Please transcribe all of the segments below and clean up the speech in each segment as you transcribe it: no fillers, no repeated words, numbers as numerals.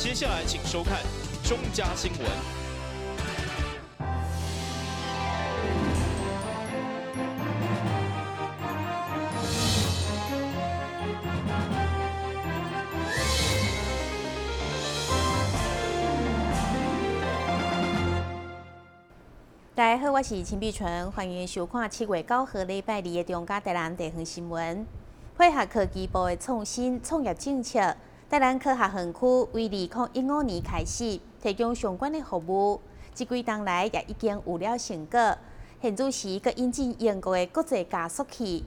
接下來請收看中嘉新聞。大家好，我是陳碧純，歡迎收看7月9號禮拜二的中嘉台南地方新聞。配合科技部的創新創業政策，台南科學園區為2015年開始提供相關的服務，這幾冬來也已經有了成果。現此時閣引進英國的國際加速器，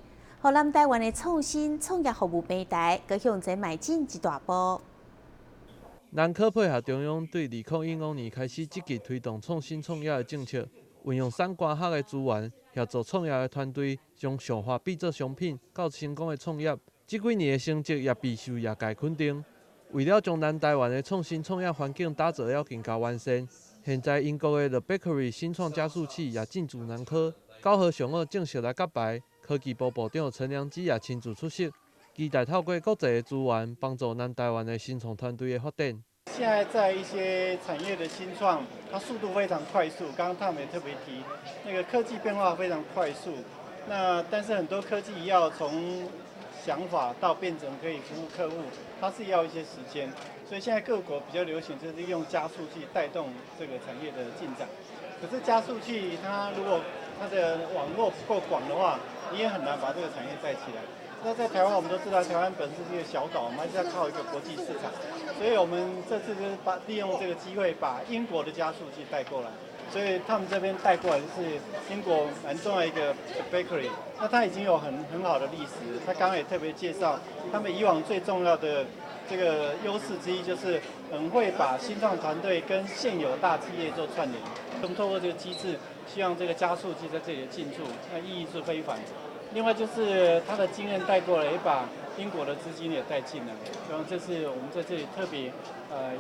予咱台灣的創新創業服務平台閣向前邁進一大步。南科配合中央對2015年開始積極推動創新創業的政策，運用產官學的資源，協助創業的團隊將想法變做商品，到成功的創業。這幾年的成績也備受業界肯定。為了將咱台灣的創新創業環境打造了更加完善，現在英國的 The Bakery 新創加速器也進駐南科。9號上午正式來揭牌，科技部部長陳良基也親自出席，期待透過國際的資源，幫助咱台灣的新創團隊的發展。現在在一些產業的新創，它速度非常快速。剛剛他們也特別提，那個科技變化非常快速。那但是很多科技要從想法到變成可以服務客戶，它是要一些時間。所以現在各國比較流行就是利用加速器帶動這個產業的進展。可是加速器它如果它的網絡不夠廣的話，你也很難把這個產業帶起來。那在台灣，我們都知道，台灣本身是一個小島，我們還是要靠一個國際市場。所以我們這次就是把利用這個機會，把英國的加速器帶過來。所以他們這邊帶過來就是英國蠻重要一個 Bakery。那它已經有很好的歷史。他剛剛也特別介紹，他們以往最重要的這個優勢之一，就是很會把新創團隊跟現有大企業做串聯。我們透過這個機制，希望這個加速器在這裡的進駐，那意義是非凡。另外就是他的經驗帶過來，也把英國的資金也帶進來。然後這次我們在這裡特別，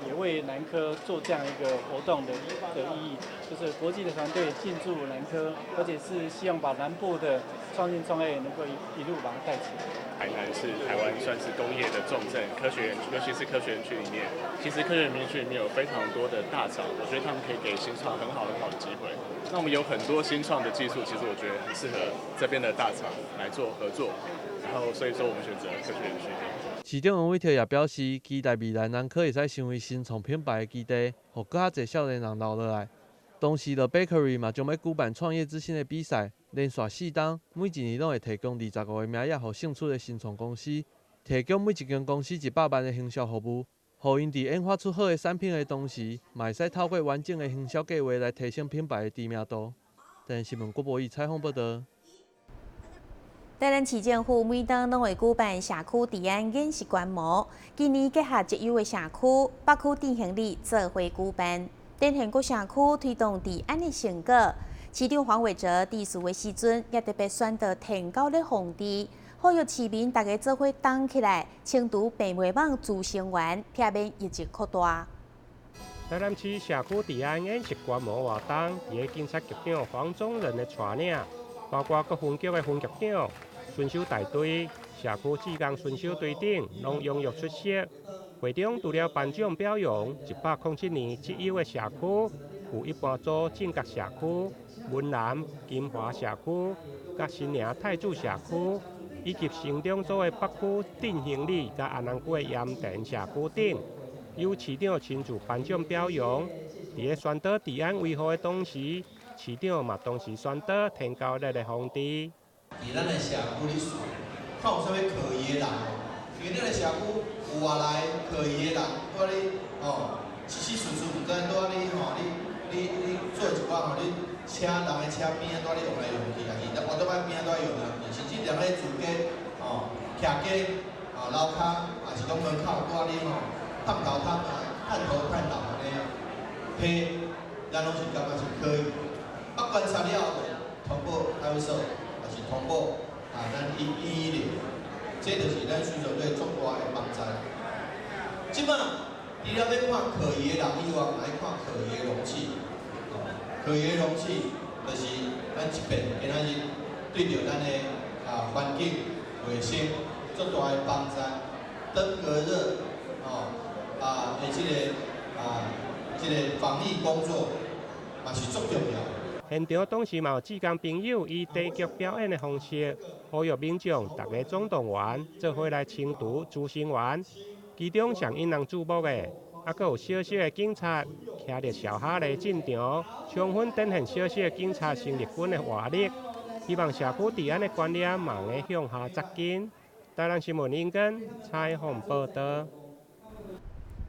也為南科做這樣一個活動的意義，就是國際的團隊進駐南科，而且是希望把南部的創新創業能夠一路把它帶起來。台南是台灣算是工業的重鎮，科學園，尤其是科學園區裡面，其實科學園區裡面有非常多的大廠，我覺得他們可以給新創很好很好的機會。那我們有很多新創的技術，其實我覺得很適合這邊的大廠來做合作，然後所以說我們選擇科學園區。市長王偉特也表示，期待未來南科會使成為新創品牌的基地，予閣較濟少年人留落來。同時，The Bakery 嘛將欲舉辦創業之星的比賽，連續4冬，每一年攏會提供25個名額予勝出的新創公司，提供每一間公司100萬的行銷服務，予𪜶佇研發出好的產品的同時，嘛會使透過完整的行銷計劃來提升品牌的知名度。台視新聞郭博義採訪報導。台南市政府每當攏會舉辦社區治安演習觀摩，今年結合集優的社區北區振興里做伙舉辦，展現各社區推動治安的成果。市長黃偉哲致辭的時陣，也特別宣導天狗咧防治，呼籲市民大家做伙動起來，清除病媒蚊孳生源，避免疫情擴大。台南市社區治安演習觀摩活動，佇警察局長黃宗仁的帶領，包括各分局的分局長、巡守大隊、社區志工巡守隊等，攏踴躍出席。會中除了頒獎表揚107年績優的社區，有一般組正覺社區、文南金華社區、佮新營太子社區，以及城中組的北區振興里佮安南區的鹽田社區等，由市長親自頒獎表揚。佇咧宣導治安維護的同時，市長嘛同時宣導天狗日的防治。佇咱的社區裡數，看有啥物可疑的人，因為咱的社區有外來可疑的人，拄仔你吼，時時事事毋知拄仔你吼，你做一寡吼，你車人的車邊仔拄仔你用來用去，抑是活動仔邊仔拄仔用來用去，甚至連咧住家吼、徛家、吼樓跤，抑是講門口拄仔你吼探頭探啊、探頭探腦按呢，彼咱攏是感覺是可以。啊，觀察了後，通報派出所，抑是通報啊，咱110，這就是咱巡守隊足大的幫助。這擺除了欲看可疑的人以外，嘛愛看可疑的容器。可疑的容器就是咱這邊今仔日對著咱的啊環境衛生足大的幫助。登革熱，吼，啊的這個防疫工作嘛是足重要。現場當時嘛有志工朋友以短劇表演的方式，呼籲民眾逐家總動員，做伙來清除孳生源。其中上引人注目的，猶閣有小小的警察騎著小哈雷進場，充分展現小小的警察生力軍的活力。希望社區治安的觀念嘛會向下扎根。台南新聞林根採訪報導。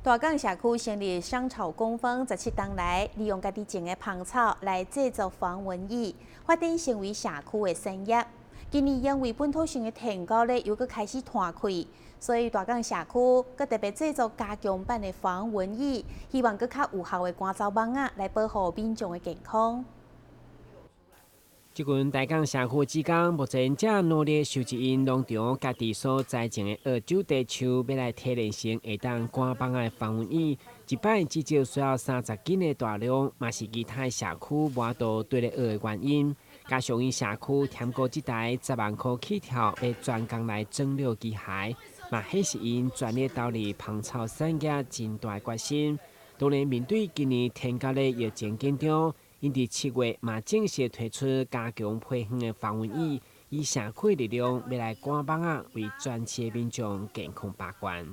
大港社區成立香草工坊，17冬來利用家己種的芳草來製作防蚊液，發展成為社區的產業。今年因為本土性的天狗咧又閣開始湠開，所以大港社區閣特別製作加強版的防蚊液，希望閣較有效的趕走蚊仔，來保護民眾的健康。這群大港社區志工目前正努力收集𪜶農場家己所栽種的澳洲茶樹，欲來提煉成會當趕蚊仔的防蚊液。一擺至少需要30斤的大量，嘛是其他社區無法度綴咧學的原因。加上𪜶社區添購這台10萬箍起跳，欲專工來整理機械，嘛顯示𪜶全力投入芳草產業真大決心。當然面對今年天狗的疫情緊張，𪜶佇7月嘛正式推出加強配方的防蚊液，以社區力量欲來趕蚊仔，為全市的民眾健康把關。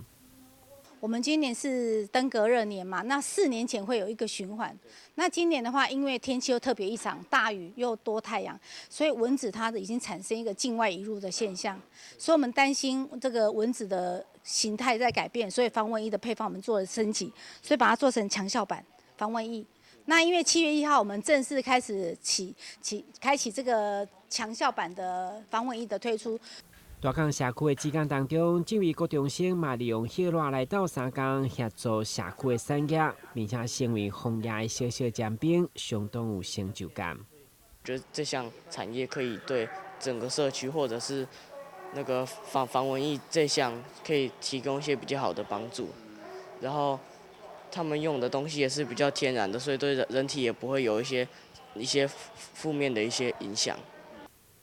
我們今年是登革熱年嘛，那4年前會有一個循環。那今年的話，因為天氣又特別異常，大雨又多太陽，所以蚊子它已經產生一個境外移入的現象，所以我們擔心這個蚊子的形態在改變，所以防蚊液的配方我們做了升級，所以把它做成強效版防蚊液。那因為7月1號我們正式開始起起開啟這個強效版的防蚊液的推出。大港社區的志工當中，這位國中生嘛利用歇熱來鬥相共協助社區的產業，並且成為防疫的小小尖兵，相當有成就感。覺得這項產業可以對整個社區，或者是那個防蚊液這項，可以提供一些比較好的幫助。然後他們用的東西也是比較天然的，所以對人體也不會有一些負面的一些影響。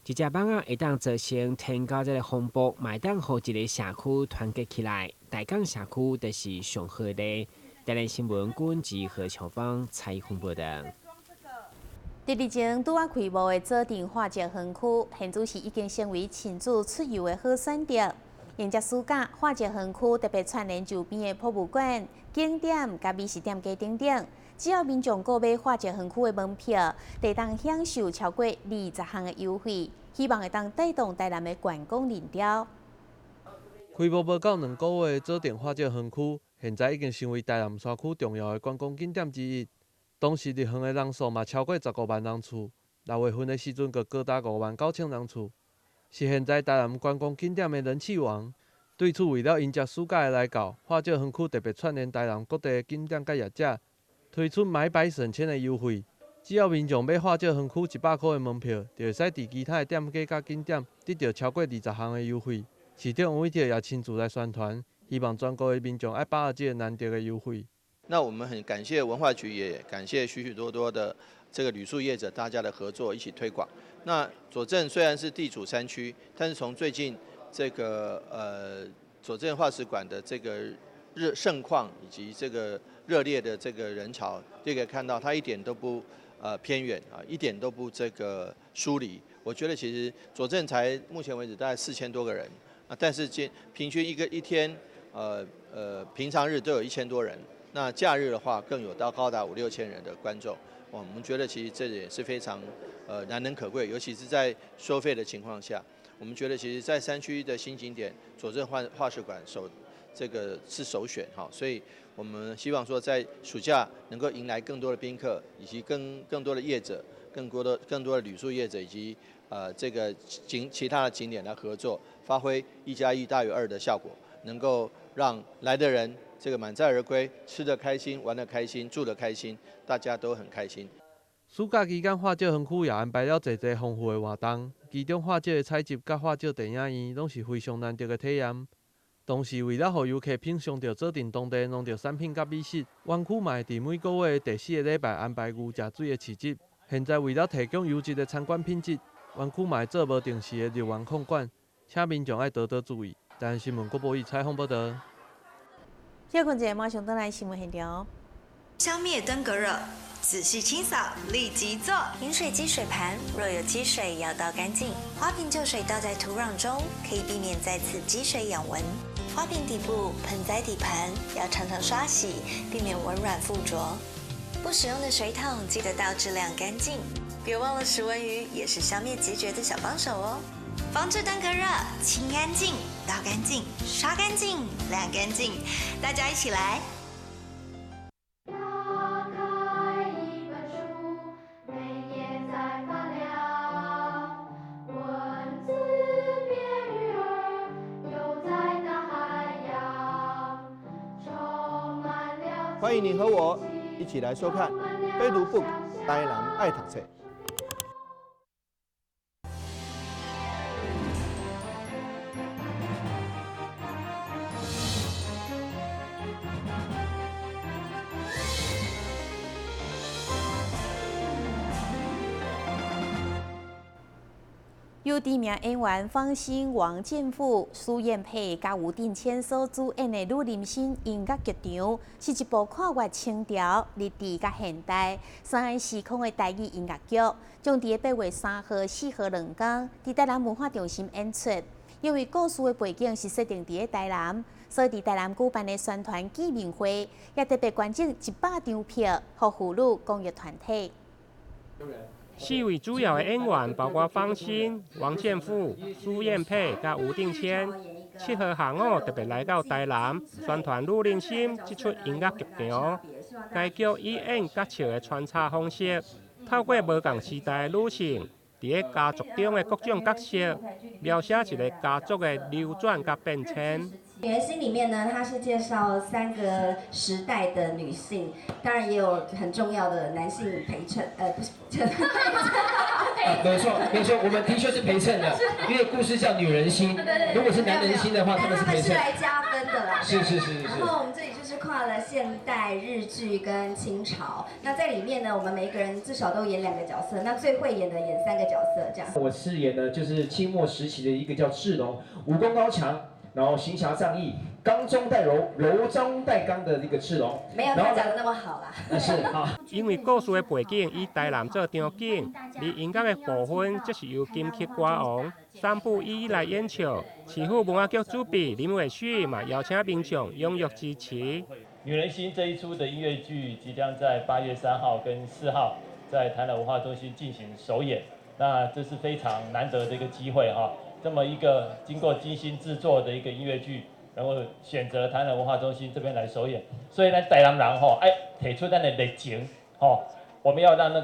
一隻蚊仔會當造成天狗這个風暴，嘛會當予一个社區團結起來。大港社區就是上好的。台南新聞軍及何巧芳採訪報導。佇日前拄仔開幕的左鎮化石園區，現在是已經成為親子出遊的好選擇。迎接暑假，化石園區特別串聯周邊的博物館、景點、佮美食店家等等，只要民眾購買化石園區的門票，就會當享受超過20項的優惠，希望會當帶動台南的觀光人潮。開幕無夠2個月的左鎮化石園區，現在已經成為台南山區重要的觀光景點之一。當時入園的人數嘛超過15萬人次，6月份的時陣閣高達5.9萬人次，是現在台南觀光景點的人氣王。對此，為了迎接暑假的來到，化石園區特別串聯台南各地的景點佮業者，推出買百省千的優惠。只要民眾買化石園區100箍的門票，就會使佇其他的店家佮景點得到超過20項的優惠。市長黃偉哲也親自來宣傳，希望全國的民眾愛把握這个難得的優惠。那我們很感謝文化局，也感謝許許多多的這個旅宿業者，大家的合作一起推廣。那左鎮雖然是地處山區，但是從最近這個左鎮化石館的這個熱盛況以及這個熱烈的這個人潮，就可以看到它一點都不偏遠啊，一點都不這個疏離。我覺得其實左鎮才目前為止大概4000多個人啊，但是平均一個一天平常日都有1000多人。那假日的話，更有到高達五六千人的觀眾，我們覺得其實這也是非常難能可貴，尤其是在收費的情況下，我們覺得其實，在山區的新景點左鎮化石館這個是首選哈，所以我們希望說在暑假能夠迎來更多的賓客，以及更多的業者，更多的旅宿業者以及這個其他的景點來合作，發揮1加1大於2的效果，能夠讓來的人這個滿載而歸，吃得開心，玩得開心，住得開心，大家都很開心。暑假期間，化石園區也安排了濟濟豐富的活動，其中化石的採集佮化石電影院攏是非常難得的體驗。同時，為了予遊客品嚐著左鎮當地農特產品佮美食，園區嘛會佇每個月的第四個禮拜安排牛食水的市集。現在為了提供優質的參觀品質，園區嘛會做無定時的入園控管，請民眾愛多多注意。台南新聞郭博宇採訪報導。小困者马上转来新闻现场。消灭登革热，仔细清扫，立即做。饮水机水盘若有积水，要倒干净。花瓶旧水倒在土壤中，可以避免再次积水养蚊。花瓶底部、盆栽底盘要常常刷洗，避免蚊卵附着。不使用的水桶记得倒置晾干净。别忘了食蚊鱼也是消灭孑孓的小帮手哦。防治登革热，清干净、倒干净、刷干净、晾干净，大家一起来。打开一本书，每页在发亮，文字变鱼儿游在大海洋，充满了。欢迎你和我一起来收看《非读 book 台南爱读册》。由知名演员方心、王建富、苏彦佩佮吴定谦所主演的《女人心》音乐剧场，是一部跨越清朝、日治佮现代三个时空的台语音乐剧，将伫8月3号、4号两天，伫台南文化中心演出。因为故事的背景是设定伫咧台南，所以伫台南举办的宣传见面会，也特别捐赠100张票，予妇女公益团体。四位主要的演员包括方心、王建富、苏彦佩佮吴定谦。7号下午特别来到台南宣传《女人心》这出音乐剧场。该剧以演佮笑的穿插方式，透过无仝时代的女性伫咧家族中的各种角色，描写一个家族的流转佮变迁。女人心里面呢，它是介绍三个时代的女性，当然也有很重要的男性陪衬，不是陪衬。没错，没错，我们的确是陪衬的，因为故事叫女人心，如果是男人心的话，他们是陪衬。是来加分的啦。是是是是。然后我们这里就是跨了现代、日剧跟清朝，那在里面呢，我们每一个人至少都演两个角色，那最会演的演三个角色这样。我饰演的就是清末时期的一个叫智龙，武功高强。然后行侠仗义，刚中带柔，柔中带刚的一个赤龙，没有他讲的那么好啦。是好。因为故事的背景以台南做场景，而音乐的部分则是由金曲歌王三浦依依来演唱。市府文化局主笔林伟旭嘛邀请民众踊跃支持。《女人心》这一出的音乐剧即将在8月3号跟4号在台南文化中心进行首演，那这是非常难得的一个机会哈。这么一个经过精心制作的一个音乐剧，然后选择台南文化中心这边来首演，所以呢，台南人吼爱提出咱的热情吼，我们要让那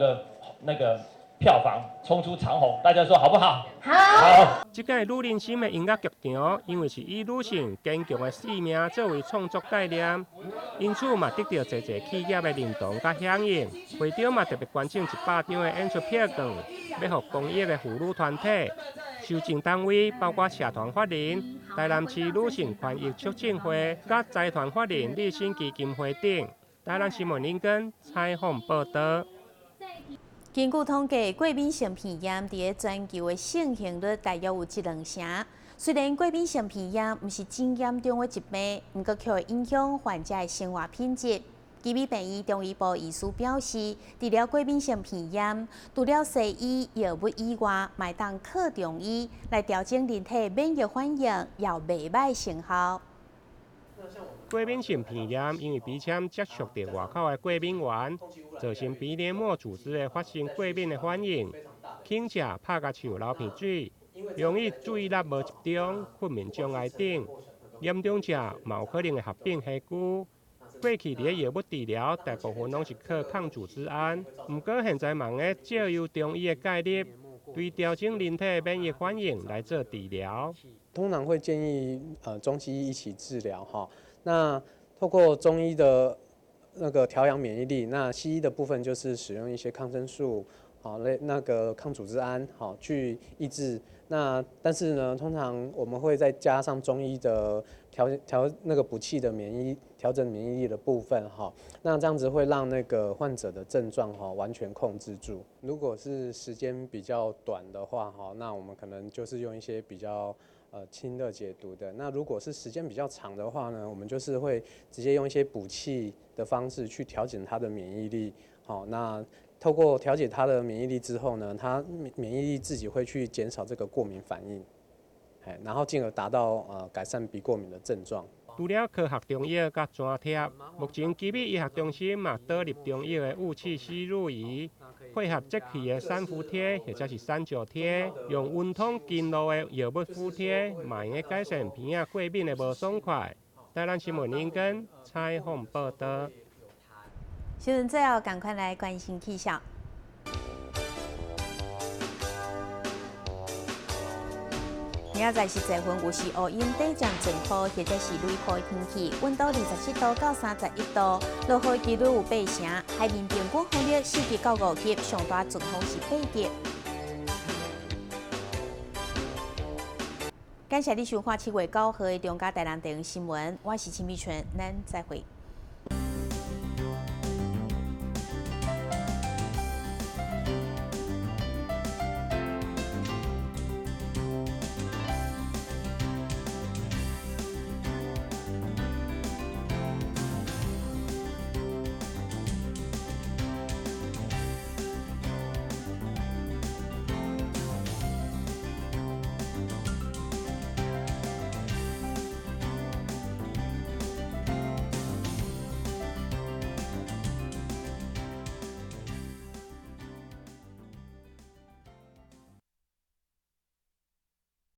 个票房冲出长虹，大家说好不好？好。这个女人心的音乐剧场，因为是以女性坚强的生命作为创作概念，因此嘛得到济济企业的认同佮响应。会长嘛特别捐赠100张的演出票券，欲予公益的妇女团体。受赠单位包括社团法人、台南市女性权益促进会、佮财团法人立新基金会等。台南新闻林根采访报道。根据统计，过敏性鼻炎伫咧全球的盛行率大约有一两成。虽然过敏性鼻炎毋是真严重的疾病，毋过却会影响患者的生活品质。奇美病院中医部医师表示，治疗过敏性鼻炎，除了西医药物以外，嘛会当靠中医来调整人体免疫反应，也有袂䆀成效。过敏性鼻炎因为鼻腔接触到外口的过敏原，造成鼻黏膜组织会发生过敏的反应，轻者拍共手流鼻水，容易注意力无集中、困眠障碍等；严重者嘛有可能会合并痞疽。过去伫咧药物治疗，大部分拢是靠抗组织胺，毋过现在嘛会借由中医的介入，对调整人体免疫反应来做治疗。通常会建议中西医一起治疗哈。那透过中医的那个调养免疫力，那西医的部分就是使用一些抗生素，好那个抗组织胺，好去抑制。那但是呢，通常我们会再加上中医的调调那个补气的免疫调整免疫力的部分哈。那这样子会让那个患者的症状哈完全控制住。如果是时间比较短的话哈，那我们可能就是用一些比较清熱解毒的。那如果是時間比較長的話呢，我們就是會直接用一些補氣的方式去調整他的免疫力。好，那透過調節他的免疫力之後呢，他免疫力自己會去減少這個過敏反應，然後進而達到改善鼻過敏的症狀。除了科學中藥佮磚貼，目前奇美醫學中心嘛導入中藥的霧氣吸入儀，配合節氣的散敷貼或者是散石貼，用溫通經絡的藥物敷貼，嘛會用改善鼻仔過敏的無爽快。台南新聞林根採訪報道。新聞最後，趕快來關心氣象。明仔載是濟雲，有時烏雲短暫陣雨，或者是雷雨的天氣，溫度27度到31度，落雨幾率有八成，海面平均風力4級到5級，上大陣風是8級。感謝你收看7月9號的中嘉台南地方新聞，我是陳美純，咱再會。